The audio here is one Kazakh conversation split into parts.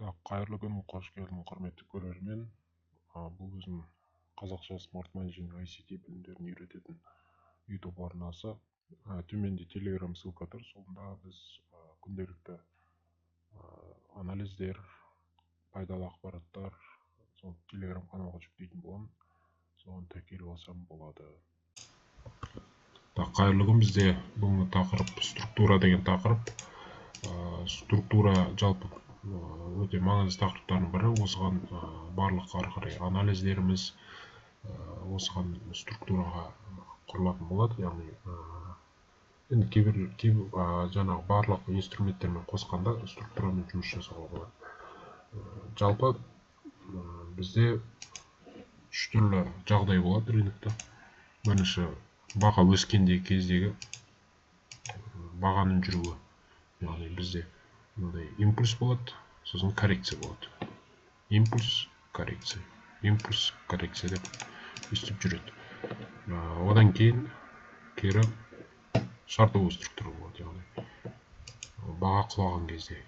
Так, қайырлы күн, қош келдің, құрметті көрермен. Бұл біздің қазақша смарт менеджинг ICT білімдерін үйрететін YouTube арнасы. Төменде Telegram ссылка тұр, сонда біз күнделікті анализдер, пайдалы ақпараттар, сол Telegram каналға жүктейтін боламын. Соған тіркеліп алсам болады. Так, қайырлы күн, бізде бүгінгі тақырып структура деген тақырып. Структура жалпы өте маңызды тақырыптардың бірі. Осыған барлық ары қарай анализдеріміз осыған структураға құрылатын болады. Яғни енді кейбір жаңағы барлық инструменттермен қосқанда структурамен жұмыс жасауға болады. Жалпы бізде үш түрлі жағдай болады рынокта. Бірінші, баға өскенде кездегі бағаның жүруі. Яғни бізде мынандай импульс болады, сосын коррекция болады. Импульс, коррекция, импульс, коррекция деп өстіп жүреді. Одан кейін кері шортовый структура болады. Яғни баға құлаған кезде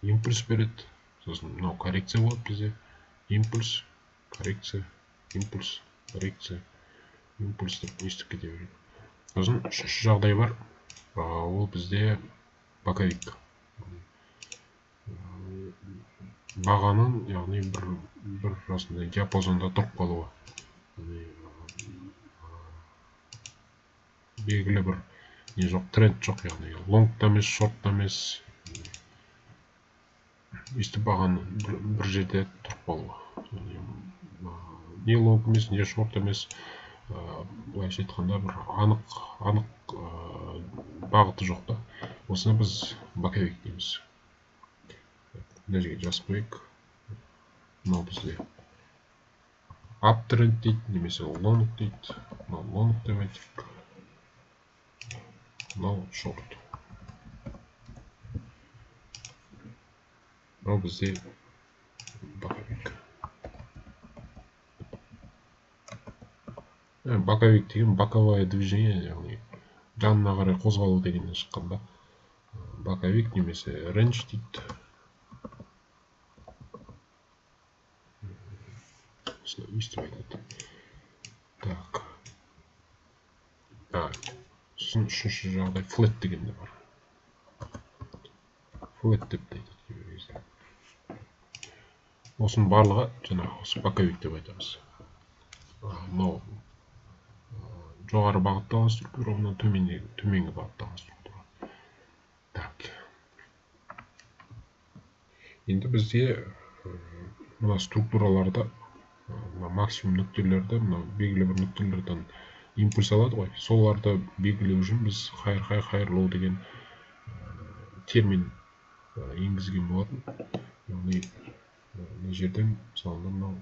импульс береді, сосын мынау коррекция болады бізде. Импульс, коррекция, импульс, коррекция, импульс деп өстіп кете береді. Сосын үшінші жағдай бар, ол бізде боковик. Бағаның, яғни бір осындай диапазонда тұрып қалуы. Яғни белгілі бір не жоқ, тренд жоқ, яғни лонг та емес, шорт та емес. Өйстіп бағаның бір жерде тұрып қалуы. Яғни не лонг емес, не шорт емес, былайша айтқанда бір анық бағыты жоқ та. Осыны біз боковик дейміз. Мына жерге жазып қояйық. Мынау бізде аптренд дейді, немесе лонг дейді. Мынау лонг деп айтайық. Мынау шорт. Мынау бізде боковик. Боковик деген боковое движение, яғни жанына қарай қозғалу дегеннен шыққан да. Боковик немесе рейндж дейді. Өйстіп айтады. Так. Сосын үшінші жағдай флет деген де бар. Флет деп те айтады кейбір кезде. Осының барлығы жаңағы осы боковик деп айтамыз. Мынау жоғары бағытталған структура, мынау төменгі бағытталған структура. Так. Енді бізде мына структураларда мына максимум нүктелерді, мына белгілі бір нүктелерден импульс алады ғой. Соларды белгілеу үшін біз хайр-хай, хайр-лоу деген термин енгізген болатын. Яғни мына жерден мысалы мынау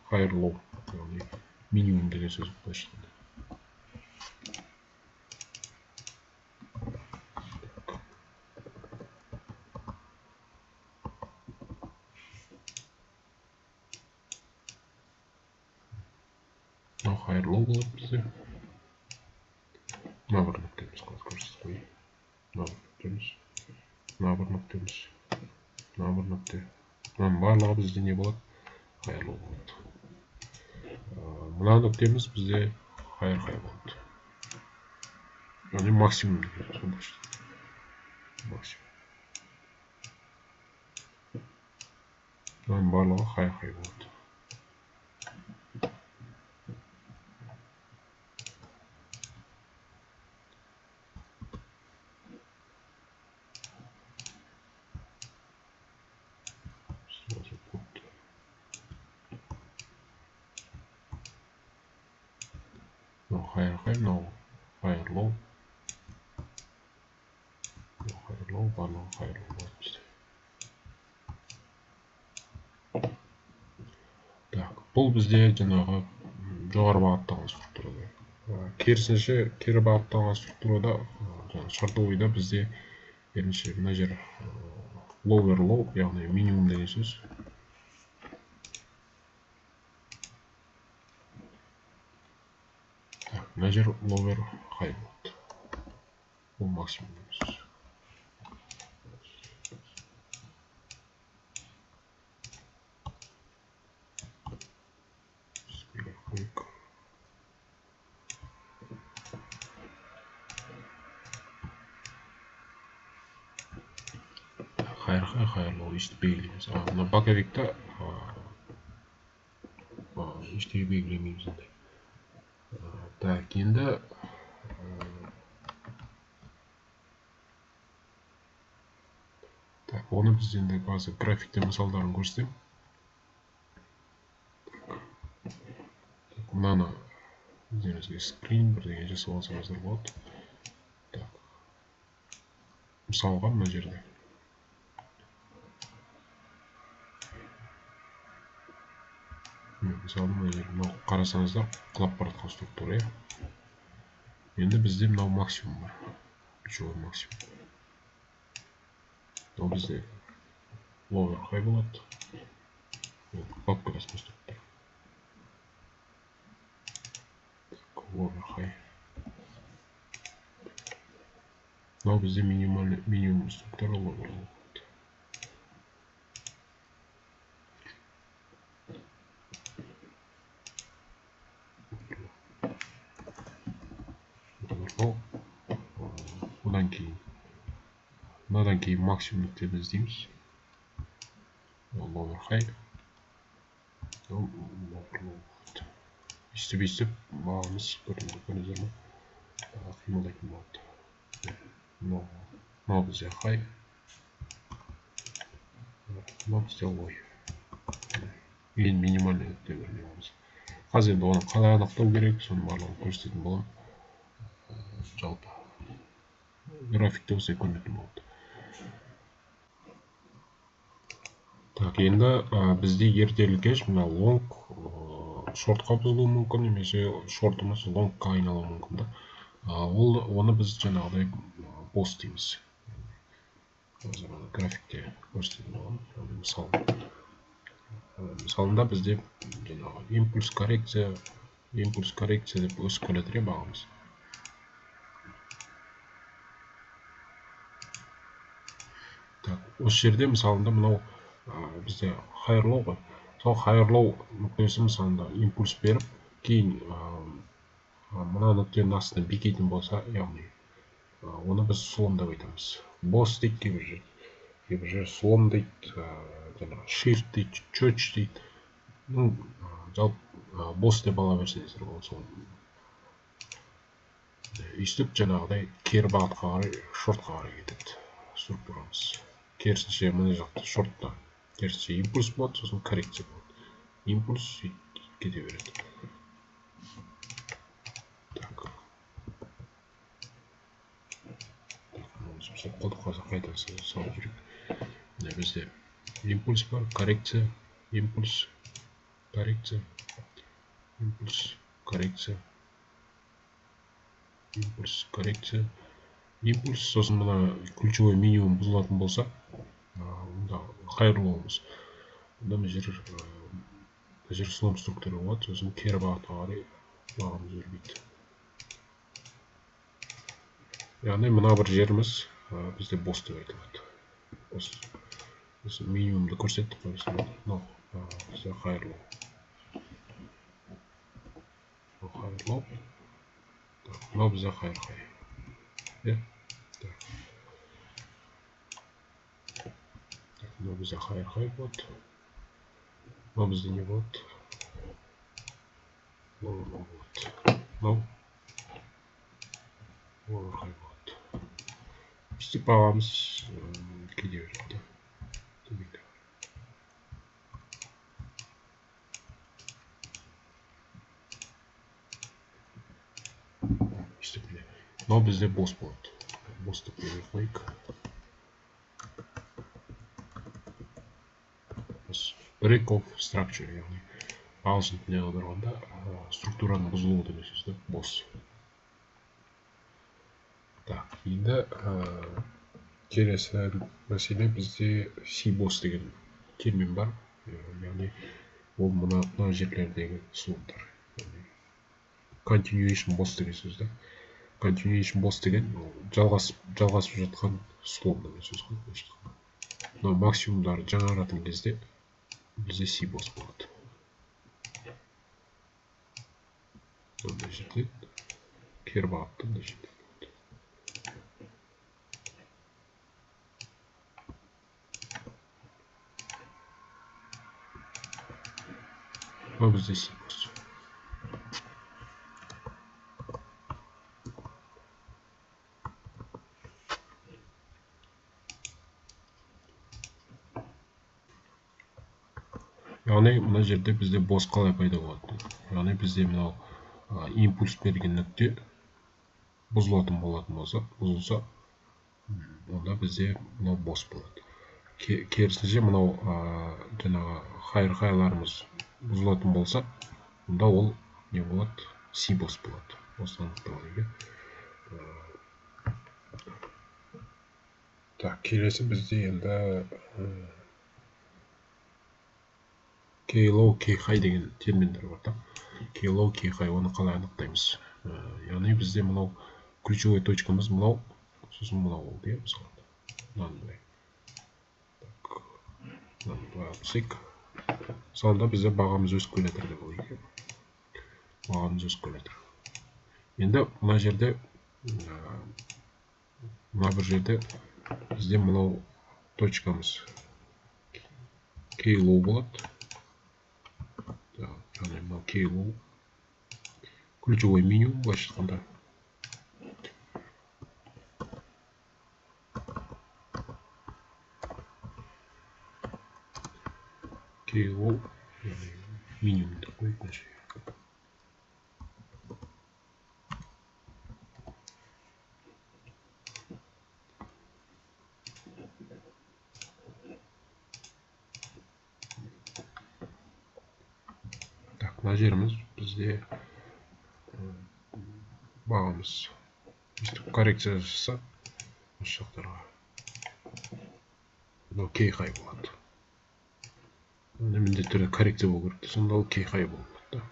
хайр-лоу, яғни минимум деген сөз былайша айтқанда. Мынау хайр-лоу болады бізде. Мына бір нүктеміз қазір көрсетіп қояйын. Мына бір нүктеміз, мына бір нүктеміз, мына бір нүкте. Мынаның барлығы бізде не болады? Хайр-лоу болады. Мына нүктеміз бізде хайр-хай болады. Яғни максимум деген сөз былайша айтқанда. Максимум. Мынаның барлығы хайр-хай болады. Мынау хайр-хай, мынау хайр-лоу. Мынау хайр-лоу, барлығы хайр-лоу болады бізде. Так, бұл бізде жаңағы жоғары бағытталған структурада. Керісінше, кері бағытталған структурада, жаңағы шортовыйда бізде керісінше мына жер lower low, яғни минимум деген сөз. Мына жер lower high болады. Бұл максимум деген сөз. Higher high, higher low өйстіп белгілейміз. Мына боковикта ештеңе белгілемейміз ондай. Так, енді так, оны біз енді қазір графикте мысалдарын көрсетемін. Мынаны өздеріңізге скрин бірдеңе жасап алсаңыздар болады. Так, мысалға мына жерде мысалы мына жерде мынау қарасаңыздар құлап бара жатқан структура, иә. Енді бізде мынау максимум бар, ключевой максимум. Мынау бізде lower high болады. Құлап келе жатқан структура. Lower high. Мынау бізде минимальный минимум структура lower low. Одан кейін мынадан кейін максимум нүктені іздейміз. Lower high, lower low. Өйстіп өйстіп бағамыз көрдіңіздер ме, қимылдайтын болады. Мынау бізде high, мынау бізде low. Ең минимальный нүкте аламыз. Қазір енді оны қалай анықтау керек, соның барлығын көрсететін боламын. Жалпы графикте осылай көрінетін болады. Так, енді бізде ертелі кеш мына лонг шортқа бұзылуы мүмкін, немесе шортымыз лонгқа айналуы мүмкін да. Ол оны біз жаңағыдай бос дейміз. Қазір оны графикте көрсететін боламын. Мысалында бізде жаңағы импульс коррекция, импульс коррекция деп өсіп келе жатыр бағамыз. Так, осы жерде мысалында мынау бізде higher low ғой. Сол higher low нүктесі мысалында импульс беріп, кейін мына нүктенің астына бекитін болса, яғни оны біз слом деп айтамыз. Бос дейді кейбір жер, кейбір жер слом дейді, жаңағы shift дейді, church дейді. Ну, жалпы бос деп ала берсеңіздер болады сол. Өйстіп жаңағыдай кері бағытқа қарай, шортқа қарай кетеді структурамыз. Керісінше мына жақта шортта керісінше импульс болады, сосын коррекция болады. Импульс сөйтіп кете береді. Так. Так, қалдық, қазір қайтадан салып жүрейік. Міне бізде импульс бар, коррекция, импульс, коррекция, импульс, коррекция, импульс, коррекция, импульс. Сосын мына ключевой минимум бұзылатын болса, онда higher low-ымыз. Онда мына жер слом структура болады, сосын кері бағытқа қарай бағамыз өрбиді. Яғни мына бір жеріміз бізде бос деп айтылады. Бос. Біз минимумды көрсеттік қой, мынау бізде higher low. Higher low. Мынау бізде higher high. Иә? Так. Мынау бізде higher high болады. Мынау бізде не болады? Lower low болады. Мынау lower high болады. Өйстіп бағамыз кете береді. Төменге. Өйстіп міне. Мынау бізде бос болады. Бос деп белгілеп қояйық. Break of structure, яғни ағылшын тіліне аударғанда структураның бұзылуы деген сөз да, бос. Так, енді келесі мәселе бізде C-бос деген термин бар. Яғни ол мына жерлердегі сломдар. Яғни continuation бос деген сөз да. Continuation бос деген ол жалғасып жатқан слом деген сөз ғой, былайша айтқанда. Мынау максимумдары жаңаратын кезде бізде C-бос болады. Мына жерде кері бағытта мына жерде болады. Мынау бізде C BOS. Яғни мына жерде бізде BOS қалай пайда болады? Яғни бізде мынау импульс берген нүкте бұзылатын болатын болса, бұзылса, онда бізде мынау BOS болады. Керісінше мынау жаңағы higher high-ларымыз бұзылатын болса, онда ол не болады? C BOS болады. Осыны анықтап алайық. Так, келесі бізде енді Key low, key high деген терминдер бар да. Key low, key high, оны қалай анықтаймыз? Яғни бізде мынау ключевой точкамыз мынау, сосын мынау болды, иә, мысалы. Мынаны былай. Так, мынаны былай алып тастайық. Мысалында бізде бағамыз өсіп келе жатыр деп алайық. Бағамыз өсіп келе жатыр. Енді мына жерде, мына бір жерде бізде мынау точкамыз key low болады. Яғни мынау key low ключевой минимум былайша айтқанда. Key low яғни минимум деп қояйық мына жерге. Мына жеріміз бізде бағамыз өстіп коррекция жасаса осы жақтарға мынау key high болады. Міне міндетті түрде коррекция болу керек, сонда ол key high болады да.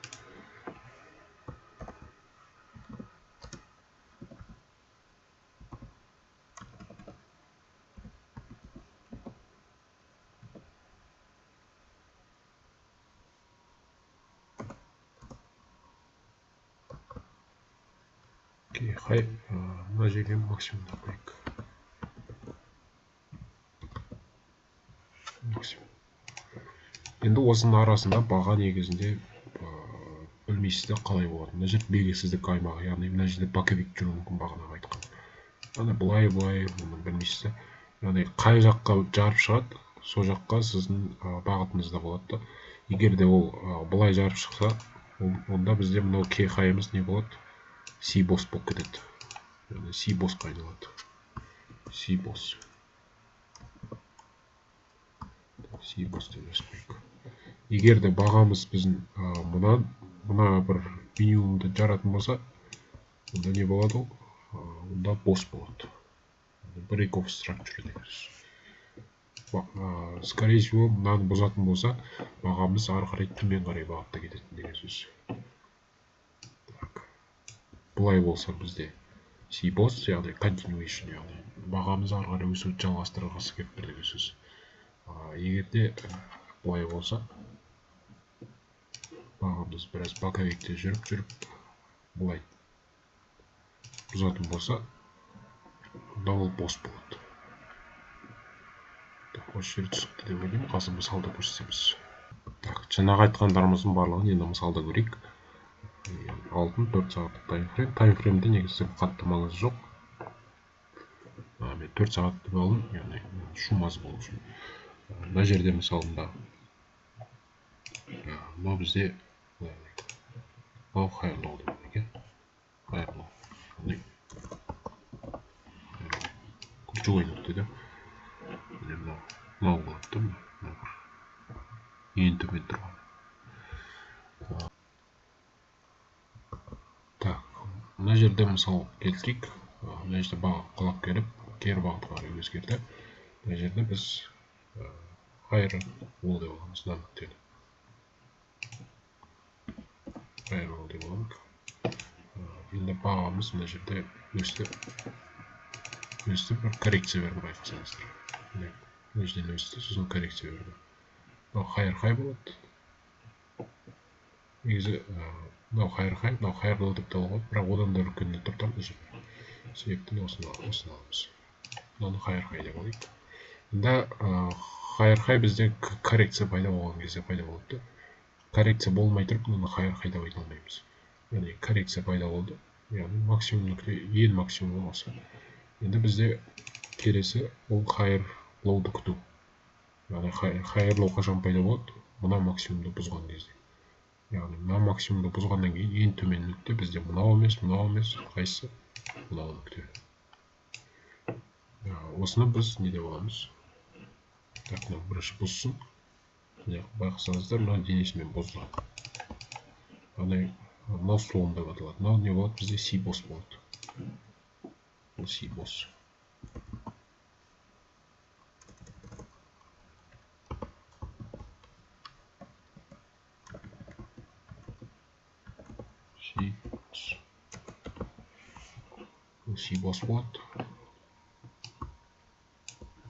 Key high мына жерге максимум деп қояйық. Максимум. Енді осының арасында баға негізінде білмейсіз де қалай болады. Мына жерде белгісіздік аймағы, яғни мына жерде боковик жүруі мүмкін бағанағы айтқан. Яғни былай былай оны білмейсіз де. Яғни қай жаққа жарып шығады, сол жаққа сіздің бағытыңызда болады да. Егер де ол былай жарып шықса, онда бізде мынау key high-ымыз не болады? C BOS болып кетеді. Яғни C BOS-қа айналады. C BOS. C BOS деп жазып қояйық. Егер де бағамыз біздің мына бір минимумды жаратын болса, онда не болады ол? Онда BOS болады. Break of structure деген сөз. Скорее всего, мынаны бұзатын болса, бағамыз ары қарай төмен қарай бағытта кететін деген сөз. Так. Былай болса бізде C BOS, яғни continuation, яғни бағамыз ары қарай өсуді жалғастырғысы келіп тұр деген сөз. Егер де былай болса, бағамыз біраз боковикте жүріп-жүріп былай бұзатын болса, онда ол BOS болады. Так, осы жер түсінікті деп ойлаймын. Қазір мысалда көрсетеміз. Так, жаңағы айтқандарымыздың барлығын енді мысалда көрейік. Алтын 4 сағаттық таймфрейм. Таймфреймде негізі қатты маңызы жоқ. Мен 4 сағат деп алдым, яғни шум аз болу үшін. Мына жерде мысалында мынау бізде мынау higher low деп алайық, иә? Higher low. Яғни ключевой нүкте да. Міне мынау болады да, мынау бір ең төмен тұрған. Так, мына жерде мысал келтірейік. Мына жерде баға құлап келіп, кері бағытқа қарай өзгерді. Мына жерде біз higher low деп аламыз мына нүктені. Higher low деп аламыз. Енді бағамыз мына жерде өсті. Өсті, бір коррекция берді байқасаңыздар. Міне, мына жерден өсті, сосын коррекция берді. Мынау higher high болады. Негізі мынау higher high, мынау higher low деп те алуға болады, бірақ одан да үлкен тұр да мына жерде. Себептен осыны аламыз. Мынаны higher high деп алайық. Енді higher high бізде коррекция пайда болған кезде пайда болады да. Коррекция болмай тұрып мынаны higher high деп айта алмаймыз. Яғни коррекция пайда болды. Яғни максимум нүкте, ең максимум осы. Енді бізде келесі ол higher low-ды күту. Яғни higher low қашан пайда болады? Мына максимумды бұзған кезде. Яғни мына максимумды бұзғаннан кейін ең төмен нүкте бізде мынау емес, мынау емес, қайсысы? Мынау нүкте. Осыны біз не деп аламыз? Так, мынау бірінші бұзсын. Міне, байқасаңыздар, мына денесімен бұзды. Яғни мынау слом деп аталады. Мынау не болады? Бізде C-бос болады. Бұл C-бос. C-бос. Бұл C-бос болады.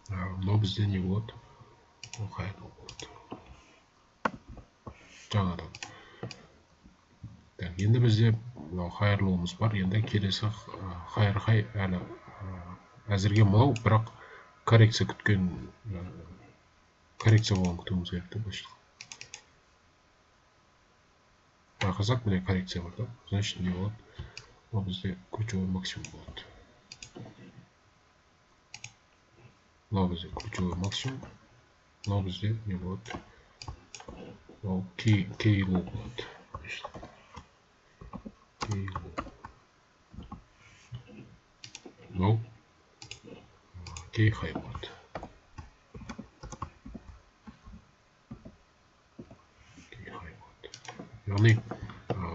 Мынау бізде не болады? Ол higher low болады. Жаңадан. Так, енді бізде мынау higher low-ымыз бар. Енді келесі higher high әлі әзірге мынау, бірақ коррекция күткен, коррекция болғанын күтуіміз керек те, былайша айтқанда. Байқасақ, міне коррекция бар да. Значит, не болады? Ол бізде ключевой максимум болады. Мынау бізде ключевой максимум. Мынау бізде не болады? Мынау key low болады. Key low. Мынау key high болады. Key high болады. Яғни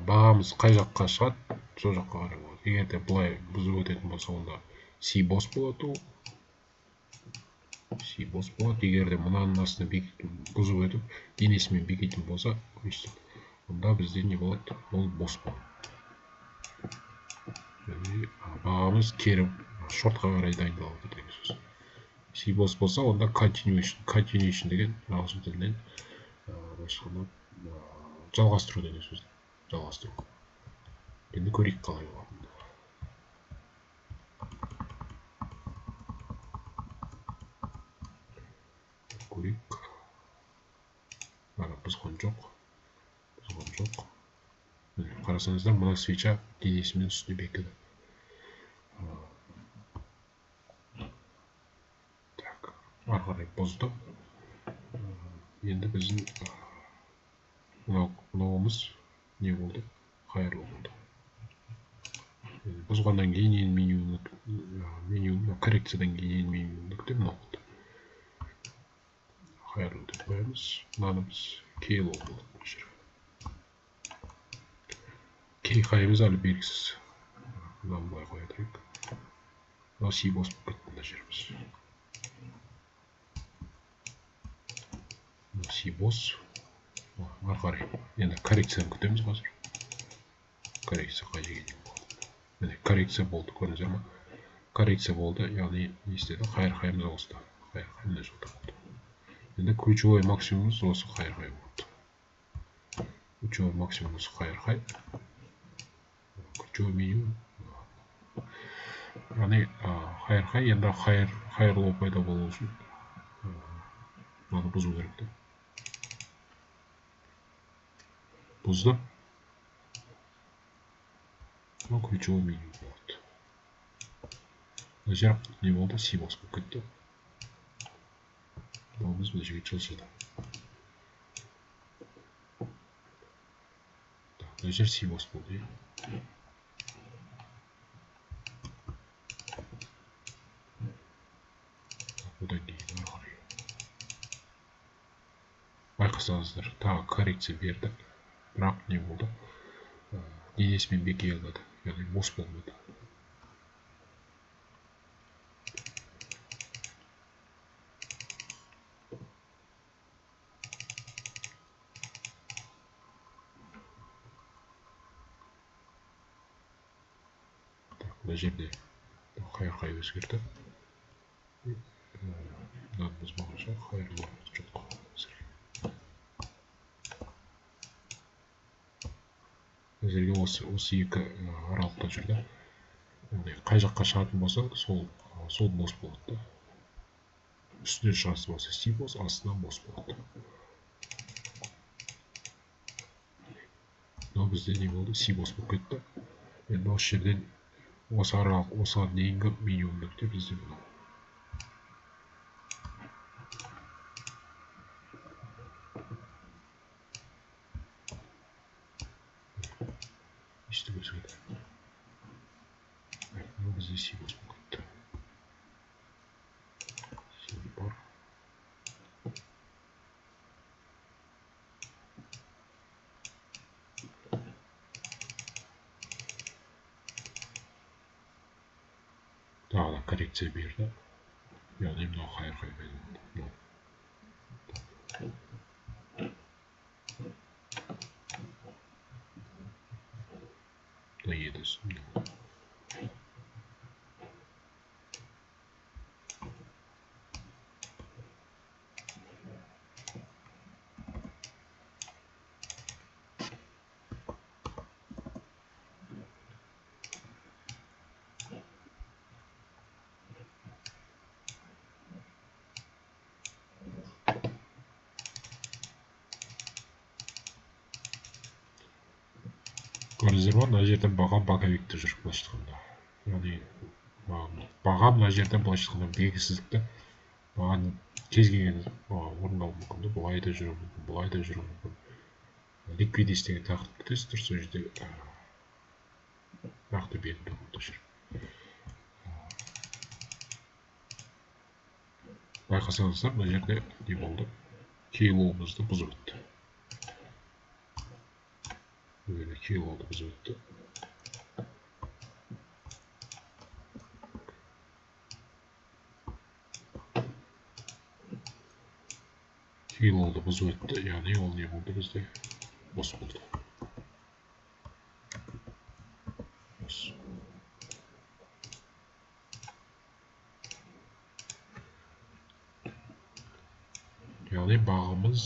бағамыз қай жаққа шығады, сол жаққа қарай болады. Егер де былай бұзып өтетін болса, онда C бос болады ол. C бос болады. Егер де мынаның астына бұзып өтіп, денесімен бекитін болса, өйстіп, онда бізде не болады? Ол бос болады. Яғни бағамыз кері шортқа қарай дайындалып отыр деген сөз. C бос болса, онда continuation деген ағылшын тілінен, былайша айтқанда, жалғастыру деген сөз. Жалғастыру. Енді көрейік қалай болатынын. Көрейік. Ана бұзған жоқ. Бұзған жоқ. Міне, қарасаңыздар, мына свеча денесімен үстіне бекіді. Так, ары қарай бұзды. Енді біздің мынауымыз не болды? Higher low болды. Енді бұзғаннан кейін ең минимум, мынау коррекциядан кейін ең минимум нүкте мынау болды. Higher low деп қоямыз. Мынаны біз key low болады бұл жер. Key high-ымыз әлі белгісіз. Мынаны былай қоя тұрайық. Мынау C бос болып кетті мына жеріміз. Мынау C бос. Ары қарай. Енді коррекцияны күтеміз қазір. Коррекция қай жерге дейін болады? Міне, коррекция болды, көрдіңіздер ма? Коррекция болды, яғни не істеді? Higher high-ымыз ауысты. Higher high мына жақта болды. Енді ключевой максимумымыз осы higher high болды. Ключевой максимум осы higher high. Ключевой минимум. Яғни, higher high, енді higher low пайда болу үшін, мынаны бұзу керек те. Бұзды. Мынау ключевой минимум болады. Мына жер не болды? C бос болып кетті. Мынауымыз мына жерге жылжыды. Так, мына жер C бос болды, иә. Одан кейін ары қарай. Байқасаңыздар, тағы коррекция берді. Бірақ не болды? Денесімен беки алмады, яғни бос болмады. Так, мына жерде higher high өзгерді. Мынаны бұзбағанша higher low жоқ. Әзірге осы екі аралықта жүрді. Яғни қай жаққа шығатын болса, сол бос болады да. Үстіне шығатын болса C бос, астынан бос болады. Мынау бізде не болды? C BOS болып кетті. Енді осы жерден осы аралық, осыған дейінгі минимум нүкте бізде мынау. Өйстіп өседі. Мынау бізде C BOS болып кетті. C бар. Тағы да коррекция берді. Яғни мынау хайыр хай пайда болды. Мынау. Мына еді мынау. Көрдіңіздер ма, мына жерде баға боковикте жүр, былайша айтқанда. Яғни баға мына жерде былайша айтқанда белгісіздікті маған кез келген орындалуы мүмкін де, былай да жүруі мүмкін, былай да жүруі мүмкін. Ликвидность деген тақырып күтесіздер, сол жерде нақты белгілі болып жүр. Байқасаңыздар, мына жерде не болды? Key low-ымызды бұзып өтті. Бұл жерде key low-ды бұзып өтті. Key low-ды бұзып өтті, яғни ол не болды бізде? Бос болды. Бос. Яғни бағымыз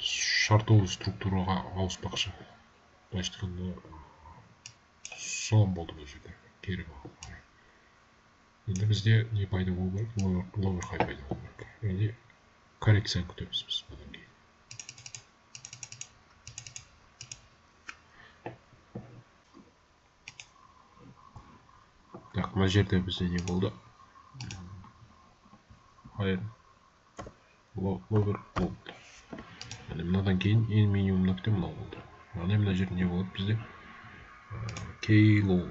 шортовый структураға ауыспақшы. Былайша айтқанда, слом болды бұл жерде, кері бағытқа қарай. Енді бізде не пайда болу керек? Lower high пайда болу керек. Яғни коррекцияны күтеміз біз бұдан кейін. Так, мына жерде бізде не болды? Higher, lower low болды. Яғни мынадан кейін ең минимум нүкте мынау болды. Яғни мына жерде не болады бізде? Key low.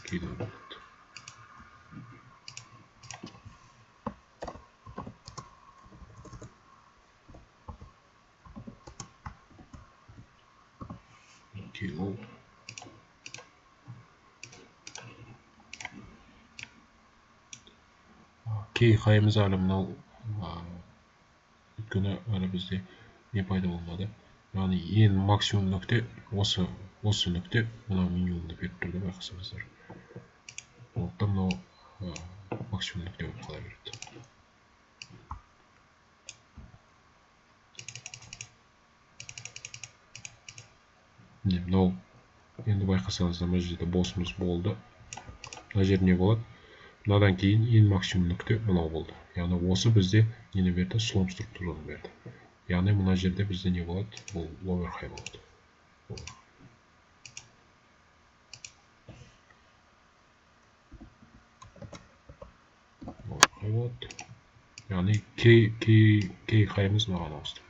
Key low болады. Key low. Key high-ымыз әлі мынау, өйткені әлі бізде не пайда болмады. Яғни ең максимум нүкте осы нүкте мынау минимумды беріп тұр деп байқасаңыздар. Сондықтан мынау максимум нүкте болып қала береді. Міне мынау енді байқасаңыздар мына жерде босымыз болды. Мына жерде не болады? Мынадан кейін ең максимум нүкте мынау болды. Яғни осы бізде нені берді? Слом структураны берді. Яғни мына жерде бізде не болады? Бұл lower high болады. Lower high болады. Яғни key high-ымыз мынаған ауысты.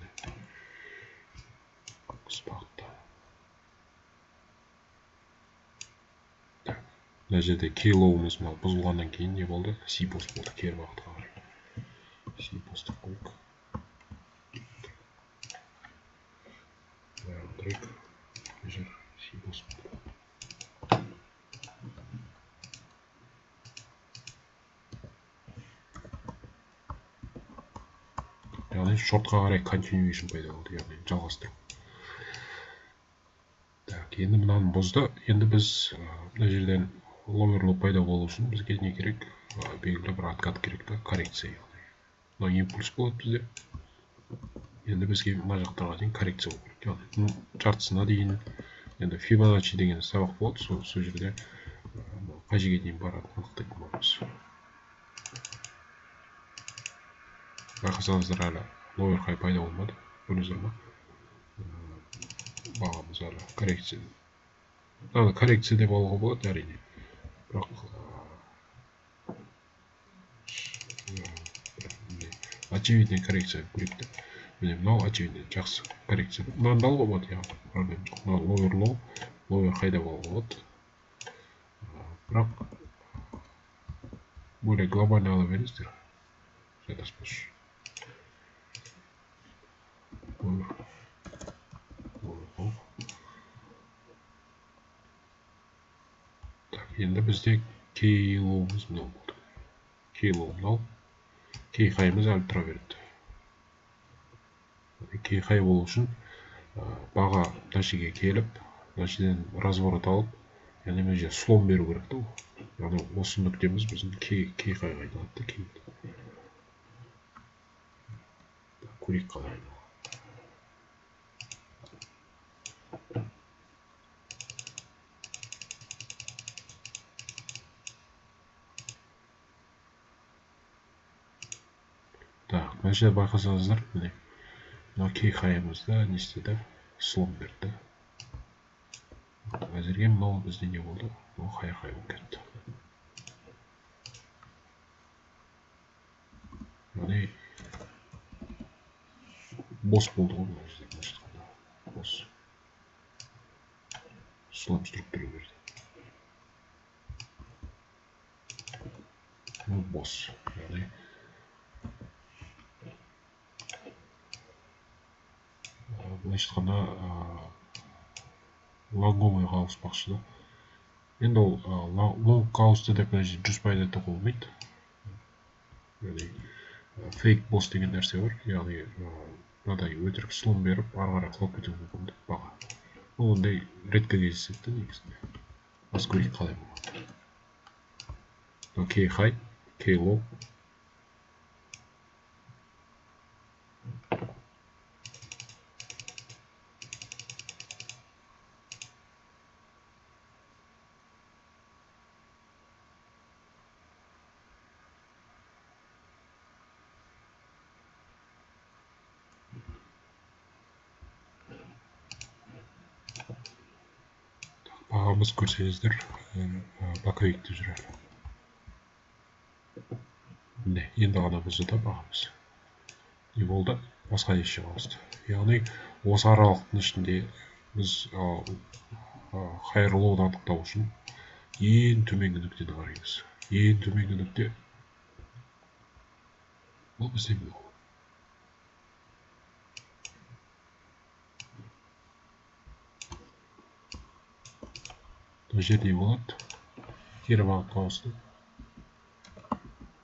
Осы бағытта. Мына жерде key low-ымыз мынау бұзылғаннан кейін не болды? C BOS болды, кері бағытқа қарай. C BOS деп қояйық. Былай отырайық. Мына жер C BOS болды. Яғни шортқа қарай continuation пайда болды, яғни жалғастыру. Так, енді мынаны бұзды. Енді біз мына жерден lower low пайда болу үшін бізге не керек? Белгілі бір откат керек та, коррекция яғни. Мынау импульс болады бізде. Енді бізге мына жақтарға дейін коррекция болу керек. Яғни жартысына дейін енді Fibonacci деген сабақ болады, сол жерде қай жерге дейін баратынын анықтайтын боламыз. Байқасаңыздар әлі lower high пайда болмады, көрдіңіздер ма? Бағамыз әлі коррекция. Мынаны коррекция деп алуға болады әрине. Бірақ очевидный коррекция көрейік те. Міне мынау очевидный жақсы коррекция. Мынаны да алуға болады, иә, проблема жоқ. Мынау lower low, lower high деп алуға болады. Бірақ более глобально ала беріңіздер. Шатаспас. Так, енді бізде key low-ымыз мынау болды. Key low мынау. Key high-ымыз әлі тұра береді. Key high болу үшін баға мына жерге келіп, мына жерден разворот алып, яғни мына жерге слом беру керек та ол. Яғни осы нүктеміз біздің key high-ға айналады да кейін. Көрейік қалай айналады. Так, мына жерде байқасаңыздар, міне мына key high-ымызда не істеді? Слом берді. Әзірге мынау бізде не болды? Мынау high high болып кетті. Яғни бос болды ғой мына жерде, былайша айтқанда. Бос. Слом структура берді. Мынау бос. Яғни былайша айтқанда лонговыйға ауыспақшы да. Енді ол лонгқа ауысты деп мына жерде 100% айтуға болмайды. Яғни фейк бос деген нәрсе бар. Яғни мынадай өтірік слом беріп ары қарай құлап кетуі мүмкін деп баға. Ол ондай редко кездеседі да негізінде. Бас көрейік қалай болады. Мынау key high, key low. Бағамыз көрсеңіздер, боковикте жүр әлі. Міне, енді ғана бұзды да бағамыз. Не болды? Басқа ешке ауысты. Яғни осы аралықтың ішінде біз higher low-ды анықтау үшін ең төменгі нүктені қараймыз. Ең төменгі нүкте бұл бізде мынау. Мына жерде болады. Кері бағытқа ауысты.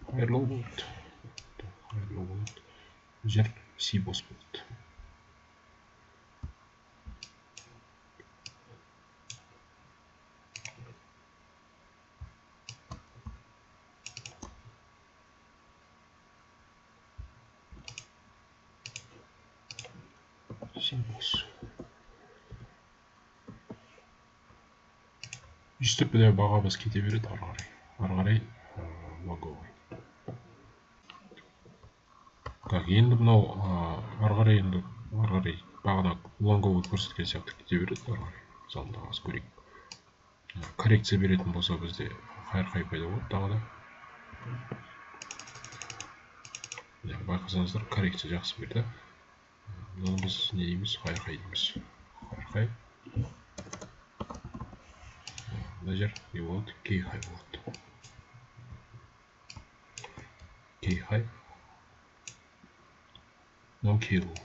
Higher low болады. Higher low болады. Бұл жер C бос болады. C бос. Өйстіп міне бағамыз кете береді ары қарай. Ары қарай лонговый. Так, енді мынау ары қарай енді ары қарай бағана лонговый көрсеткен сияқты кете береді ары қарай. Мысалы мына аз көрейік. Коррекция беретін болса бізде higher high пайда болады тағы да. Міне байқасаңыздар коррекция жақсы берді. Мынаны біз не дейміз? Higher high дейміз. Higher high. Мына жер не болады? Key high болады. Key high. Мынау key low.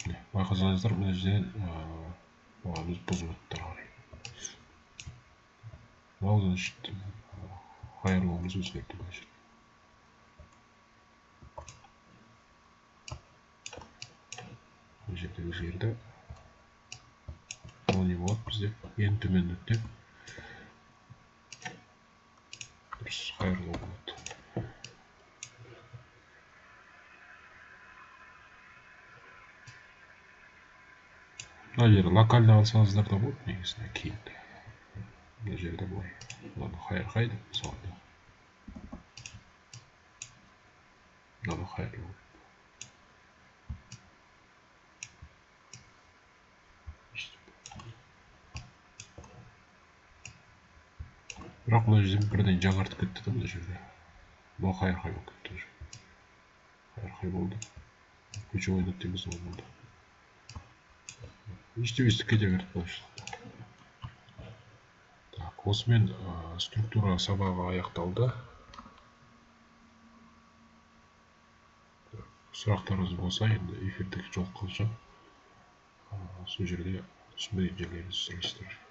Міне, байқасаңыздар, мына жерден бағамыз бұзып өтті ары қарай. Мынау, значит, higher low-ымыз өзгерді мына жерде. Мына жерде өзгерді. Мынау не болады бізде? Ең төмен нүкте. Дұрыс, higher low болады. Мына жерде локально алсаңыздар да болады негізінде кейін. Мына жерде былай. Мынаны higher high деп мысалы. Higher low. Бірақ мына жерден бірден жаңартып кетті да, мына жерде. Мынау higher high болып кетті уже. Higher high болды. Ключевой нүктеміз ол болды. Өйстіп кете берді былайша. Так, осымен структура сабағы аяқталды. Сұрақтарыңыз болса, енді эфирдегі жолыққанша сол жерде түсінбеген жерлеріңізді сұрайсыздар.